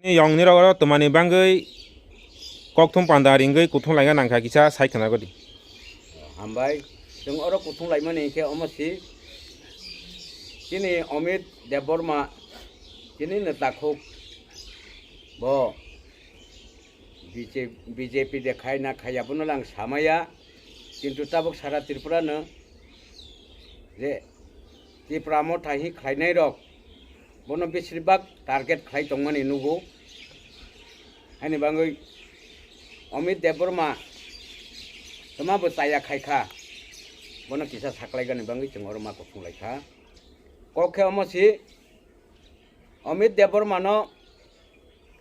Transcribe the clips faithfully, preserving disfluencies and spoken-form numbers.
Yong nirok oro twmani bangwi kokthum panda ringwi kuthum laina nangkha kisa sai khna godi. Hambai, chwng oro kuthum laimani khe omo si chini Amit Debbarma chini no takhuk bo B J P de khai na khai abono lang samaya, kintu tabuk sara Tripura no je Tipra Motha hi khlainai rok bono beshirbak target khlai tongmani nugo. Haini bangwi Amit Debbarma tama bo chaya khai kha, bono kisa saklaigani bangwi chwng oro ma kuthum lai kha. Kok khe omo si Amit Debbarma no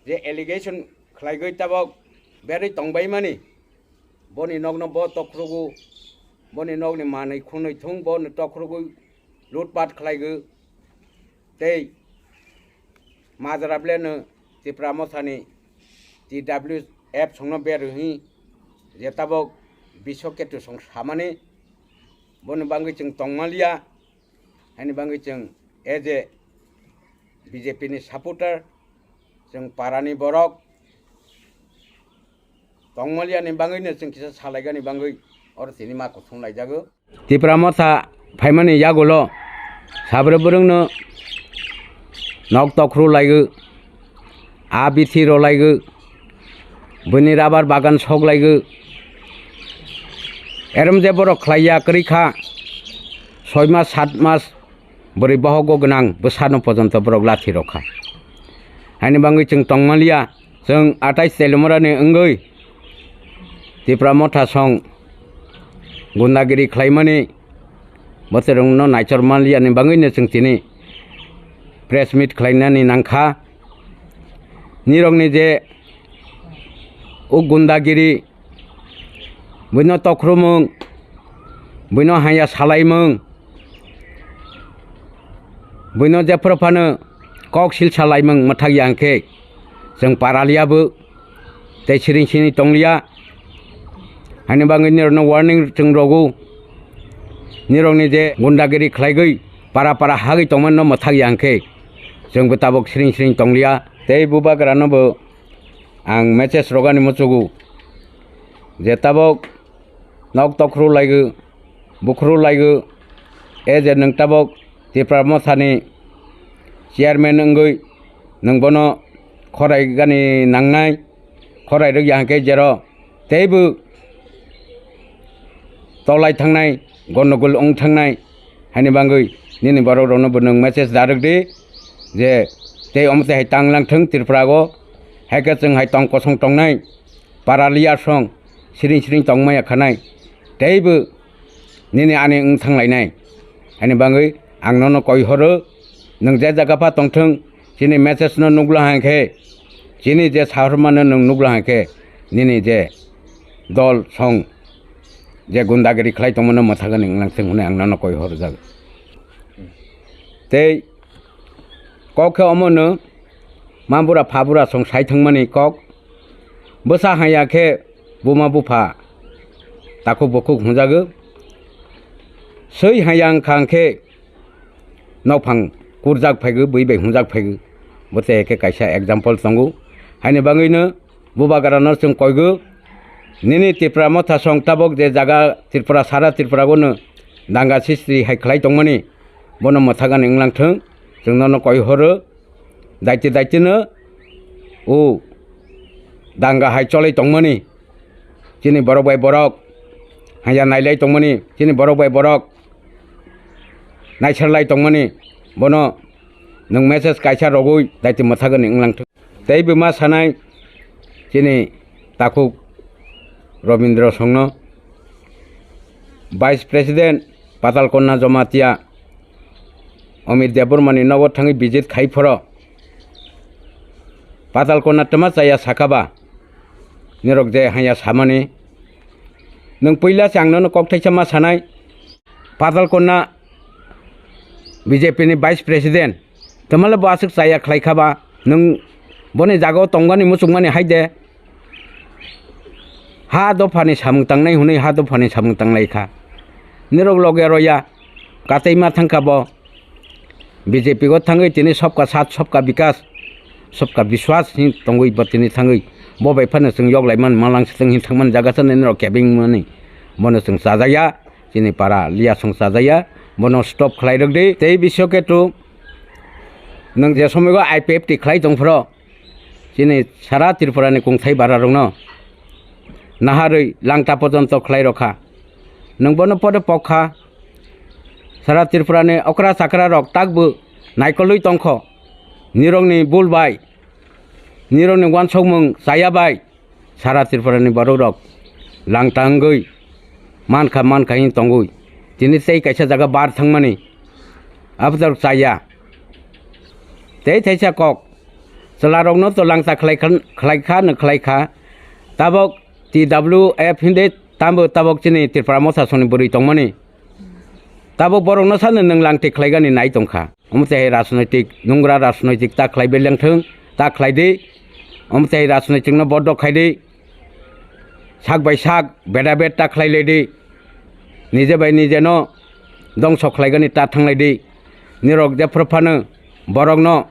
je allegation khlaigwi tabok berwi tongbaimani, boni nokno bo tokhrugo, boni nokni manwi khunwi thung bono tokhrugo lutpat khlaigo tei majra bleno Tipra Mothani T W F songno berwi hi je tabok Biswa Ketu song samani boni bangwi chwng tongmaliya. Haini bangwi chwng as a B J P ni supporter, chwng parani borok tongmaliani bangwino chwng kisa salaigani bangwi oro tini ma kuthum laijago. Tipra Motha phaimani yagulo sabra bwrwngno nok tokhru laigo. A bithi rwlaigo, bini rabar bagan soklaigo. Erom je borok khlaiya kwrwi kha, soi mas, sat mas bwrwi bohogo gwnang bwsano pojonto borok lathi rokha. Haini bangwi chwng tongmaliya, chwng atai Telimurani wngwi Tipra Motha song gundagiri khlaimani boterongno naichor manliyani bangwino chwng tini press meet khlainani nangkha. Nirokni je o gundagiri, buino tokrumung, buino haya salaimung, buino jephuru phano kok sil salaimung mwthakya hwnkhe chwng paraliya bo tei siring siring tongliya. Haini bangwi nirokno warning chwng rogo. Nirokni je gundagiri khlaigwi para para hagwi tongmano mwthakya hwnkhe chwngbo tabok siring siring tongliya. Tei bubagranobo ang message rogani muchugo je tabok nok tokhru laigo, bukhru laigo, e je nwng tabok Tipra Mothani chairman wngwi nwng bono khorai gani nangnai, khorai rwkya hwnkhe jero teibo tolai thangnai, gondogol wng thangnai, haini bangwi nini borok rokno bo nwng message da rwk di je tei omo twi hai tang lang thung Tripura o, hai khe chwng hai tong kosong tongnai, para liya song siring siring tong maya khanai, teibo nini ani wng thang lainai. Haini bangwi ang nono koi horo, nwng je jaga pha tongthwng, chini message no nukla hai khe, chini je sahorma no nwng nukla hai khe, nini je dol song je gundagiri khlai tongmano mwthagani wng lang thwng hwnwi ang nono koi horjak. Tei kok khe omo no ma bura pha bura song sai thwngmani kok, bwsa haya khe buma bupha takhuk bukhuk hwnjago. Swi haya wngkha hwnkhe nokphang kurjak phaigo, bui bai hwnjak phaigo. Bo tei khe kaisa example tongo. Haini bangwino bubagrano chwng koigo, nini Tipra Motha song tabok je jaga Tripura, sara Tripura gono danga sisti hai khlai tongmani, bono mwthagani wng lang thwng, chwng nono koi horo. Daiti daitino o danga hai cholai tongmani, chini borok bai borok haya nailai tongmani, chini borok bai borok naisarlai tongmani, bono nwng message kaisa rogwi daiti mwthagani wng lang thwng. Tei buma sanai chini takhuk Robindra songno, Vice President Patalkonna Jamatia Amit Debbarmani nogo thangwi visit khai phoro, Patalkonna twma chaya sakha ba, nirok je hanya samani. Nwng puila se ang nono kok thaisa ma sanai, Patalkonna B J P ni Vice President, twmale bo aswk chaya khlai kha ba, nwng boni jagao tongmani muchungmani hai de. Ha dophani samung tangnai hwnwi ha dophani samung tanglai kha. Nirok loge roya, kateima thangkha bo. B J P o thangwi tini sobka sat, sobka bikas. Sabka biswas hin tongwi bo tini thangwi bo bai phano chwng yoklai man malang swtwng hin thangman jaga sa nini rok kebeng mani bono chwng chajaya chini para liya song chajaya bono stop khlai rwk di tei bisyo ketu nwng je somoi o I P F T khlai tong phro chini sara Tripura ni kungthai bara rok no naharwi langta pojonto khlai rokha nwng bono pore pokha sara Tripura ni okra chakra rok takbo naikolwi tongkho nirok ni bul bai nirok ni wansokmung chaya bai sara Tripura ni borok rok langta wngwi mankha mankha hin tongwi tini tei kaisa jaga bar thangmani abodor chaya tei thaisa kok chwla rok no to langta khlai kha no khlai kha tabok T W F hindi tambo tabok chini Tripura Motha songni bwrwi tongmani tabok borok no sano nwng langti khlaigani nai tongkha. Omo tei hai rajnoitik nungra rajnoitik ta khlai beleng thung ta khlai di. Omo tei hai rajnoitik no bodo khai di. Sak bai sak beda bed ta khlai lai di. Nije bai nije no dongso khlaigani ta thanglai di. Nirok jephru phano borok no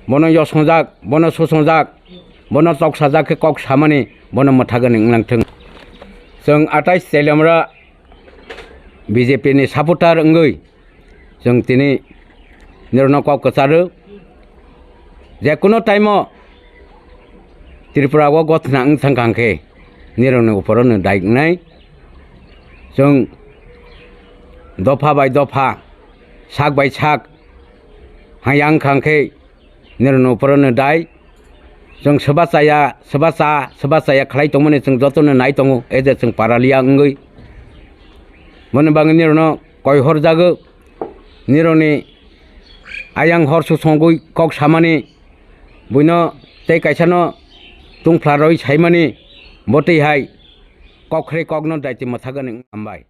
bono yosongjak bono susongjak bono toksajak khe kok samani bono mwthagani wnglang thung. Chwng atais Teliamura B J P ni supporter wngwi chwng tini nirokno kok kwcharo je kuno time o Tripura o gothna wng thang kha hwnkhe nirokni uporo no dai wngnai chwng dopha bai dopha sak bai sak hayang kha hwnkhe nirokni uporo no dai chwng swba chaya swba cha swba chaya khlai tongmani chwng jotono nai tongo e je chwng paraliya wngwi boni bagwi nirokno koi horjago nirokni ayang hor susongwi kok samani buino tei kaisano tungphla roi saimani botwi hai kok khrwi kokno daiti mwthagani hambai.